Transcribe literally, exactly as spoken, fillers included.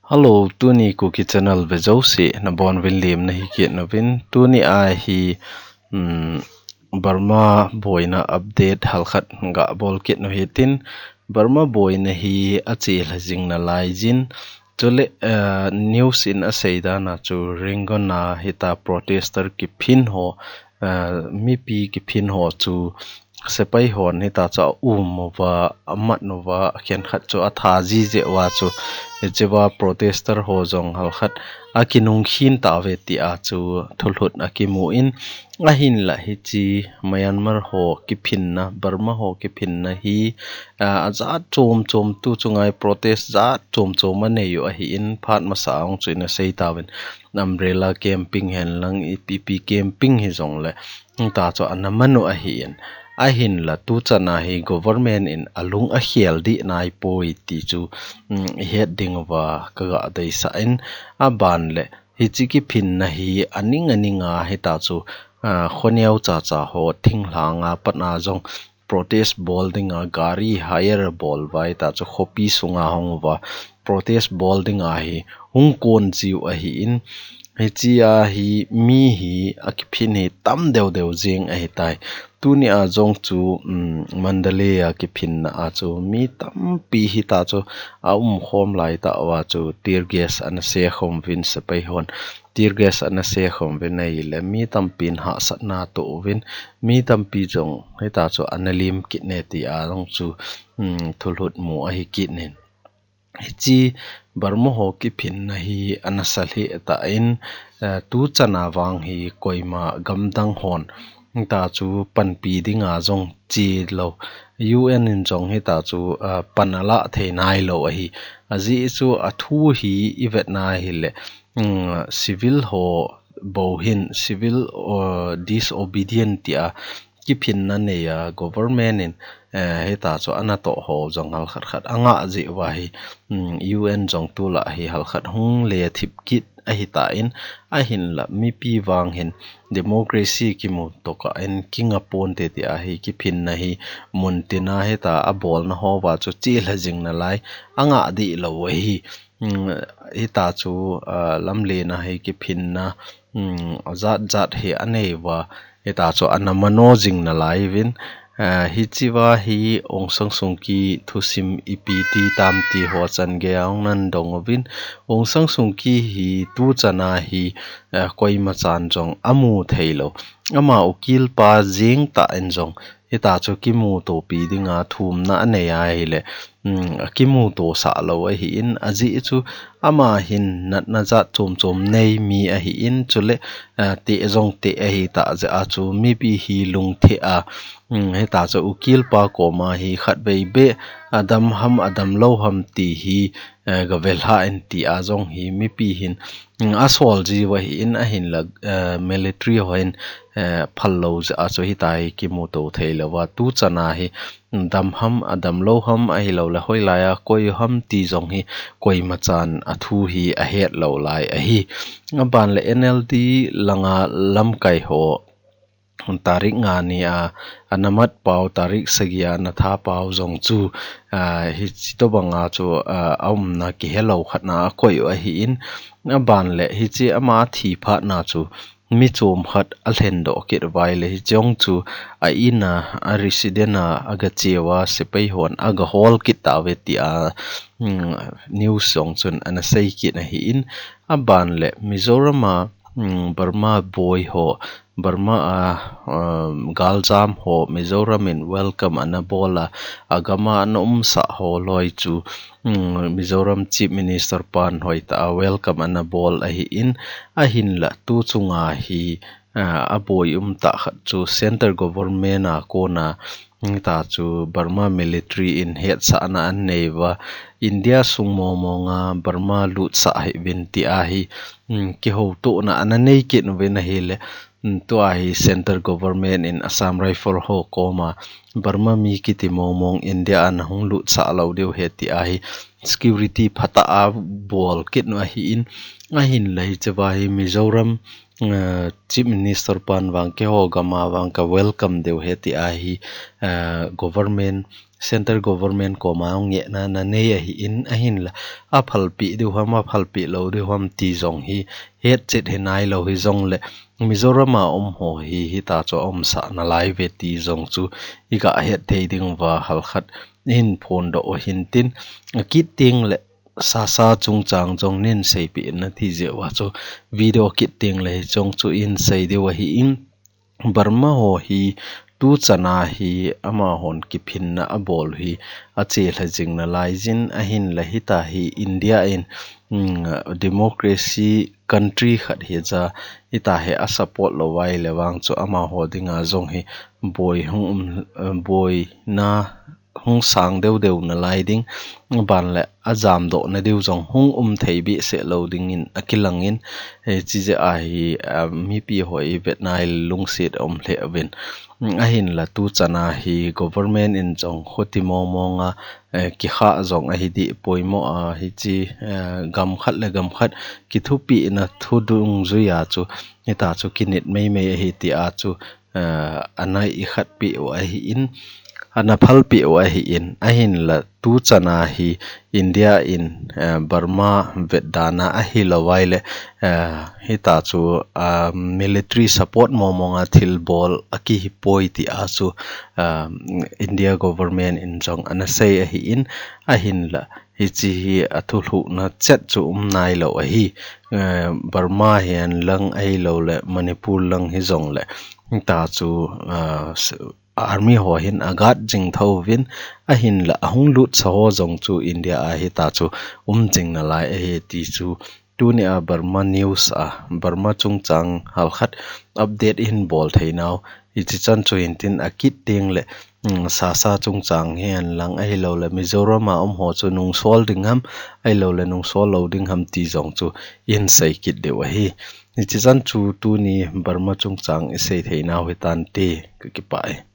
Hello, tuni Kuki Channel ve jouse nabonuvin lemna hi kit nauvin. Tuni a hi, um, Burma boina update halkhat gabol kit nu hitin. Burma boina hi achelha jing nalai jin. Chule, uh, news in asei dan a chu Rangoon a hita protester kiphin ho, uh, mipi kiphin ho chu sepai hon hita chu aum uva, amat uva, akhenkhat chu atha jiji uva chu, hichea protester ho jong halkhat akinung khin tauve tia chu thulhut akimun, ahinla hiche Myanmar ho kiphinna, Burma ho kiphinna hi, ah, ajat chom chom tu chunga protest jat chom chom anei u ahin, phat masa a hung chu ina sei tauvin, umbrella camping hen lang, ipi ipi camping hijongle, hita chu ana man u ahin. Ahinla tuchan a hi government in alung akhel dih naipoi ti chu, um, ihet ding uva kaga deisah in, aban le hiche kiphinna hi aning aning a hita chu, ah, khoneo chacha ho thinglhang a pat a jong protest bol dinga gari hire bol uva hita chu khopi sunga hung uva protest bol dinga hi hung kon jiu ahin, hichea hi mi hi akiphin hi tam deu deu jing ahitai. Tuni a jong chu, um, Mandalay a kiphinna a chu mi tampi hita chu aumkhom lai tauva chu tear gas ana sekhum uvin sepai hon. Tear gas ana sekhum uvin ahile mi tampin hahsatna atoh uvin, mi tampi jong hita chu ana lim kit ne tia jong chu, um, thulhut mu ahi kit in. Hiche Burma ho kiphinna hi ana sa lheh tan, eh, tuchan a vang hi koima gamdang hon hita chu panpi dinga jong che lou. U N in jong hita chu, ah, pan ala thei nailou ahi. Ajeh chu athu hi ivet na hile, um, civil ho bou hin, civil, uh, disobedient tia kiphinna nei a government in, eh, hita chu ana toh ho jong halkhat khat angah jeh uva hi, um, U N jong tulai hi halkhat hung lethip kit ahitan, ahinla mipi vang hin democracy kimu tokah in kinga ponte tia hi kiphinna hi muntina hita abolna ho uva chu chelha jing nalai angah dih lou ahi. Um, hita chu, ah, lamlen a hi kiphinna, um, jat jat hi anei uva, hita chu ana mano jing nalai uvin, ah, hichea hi Aung San Suu Kyi thusim ipi ti tam ti ho chan geiya hung nadong uvin, Aung San Suu Kyi hi tuchan a hi, ah, koima chan jong amu thei lou. Ama ukil pa jeng tah in jong hita chu kimutopi dinga thumna anei ahile, um, akimutosah lou ahin, ajeh chu ama hin natna jat chom chom nei mi ahin, chule, ah, teh jong teh ahi tah jeh a chu mipi hi lungthim a, um, hita chu ukil pa koma hi khatvei beh adam ham adam lou ham ti hi, eh, gavel hih in tia jong hi mipi hin, um, asol jiu ahin, ahinla, eh, military ho hin, eh, phal lou jeh a chu hita hi kimuto thei lou uva, tuchan a hi, um, dam ham, adam lou ham, ahilouleh hoilai a koi ham ti jong hi koima chan athu hi ahet lou lai ahi. Aban le N L D langa lamkai ho, tarik nga ni a ana mat pau, tarik sagi a ana tha pau jong chu, ah, hiche tobang a chu, ah, aumna kihe lou khat na akoi u ahin, aban le hiche ama thi phat na chu mi chom khat alhen doh kit uva ahile hiche jong chu a in a, a resident a, aga che uva sepai hon aga hol kit tauve tia, um, news jong chun ana sei kit ahin, aban le Mizoram a, um, Burma boi ho, Burma a, um, galjam ho Mizoram in welcome ana bol a, agam a ana umsah ho loi chu, um, Mizoram Chief Minister pan hoitah a welcome ana bol ahin, ahinla tuchung a hi, ah, aboi um tah khat chu Centre Government a kona, hita chu Burma military in hetsahna anei uva, India sung mong mong a Burma lutsah hih uvin tia hi, um, kihoutona ana nei kit uvin ahile, um, tua hi Centre Government in Assam Rifle ho koma Burma mi kiti mong mong India a nahung lutsah lou diu ahi tia hi, security phatah a bol kit u ahin, ahinla hiche va hi Mizoram, eh, Chief Minister pan vang keiho gam a vang ka welcome diu ahi tia hi, eh, government, central government koma ngehna ana nei ahin, ahinla aphalpeh diu ham, aphalpeh lou diu ham ti jong hi hetchet hi nailou hijongle Mizoram a um ho hi hitachu aumsah nalai uve ti jong chu iga hetthei diu va halkhat ihin phondoh u hintin, akit tengle Sasa chungchang jong nei seipeh na ti jeh uva chu video akit tengle hiche jong chu ihin sei diu ahin, Burma ho hi tuchan a hi amahon kiphinna abol hi achelha jing nalai jin, ahinla hitia hi India in, mm, democracy country khat hija hitia hi asupport lou uva ahile vang chu amaho dinga jong hi boi hung um, eh, boina hung sang deu deu nalai ding, aban le ajamdoh na diu jong hung um thei behseh lou dingin akilangin, eh, hiche jeh a hi, ah, mipi ho ivet nai lungset aum lheh uvin. Mm, ahinla tuchan a hi government in jong khuti mong mong a, eh, kikhah jong ahi dih poimo a hiche, eh, gam khat le gam khat kithupeh na thu dungjui a chu hitachu kinit mei mei ahi tia chu, eh, ana ikhat peh u ahin, ana phalpeh u ahin, ahinla tuchan a hi India in, eh, Burma vetdana ahilou uva ahile, eh, hitachu, ah, military support mong mong a thilbol akihi poi tia chu, ah, India government in jong ana sei ahin, ahinla hiche hi athulhuhna chet chu um nailou ahi. Eh, Burma hihen lang ahiloule Manipur lang hijongle hitachu, ah, s-, army ho hin aguard jing thouvin, ahinla ahung lutsa ho jong chu India a hitachu um jing nalai ahi ti chu tunia Burma news a, Burma chungchang halkhat update ihin bol theinau hiche chan chu hintin, akit tengle, mm, Sasa chungchang hihen lang ahiloule Mizoram a um ho chu nungsol ding ham, ahiloule nungsol lou ding ham ti jong chu ihin sei kit diu ahi. Hiche chan chu tuni Burma chungchang isei theinau hitante, kakipah e.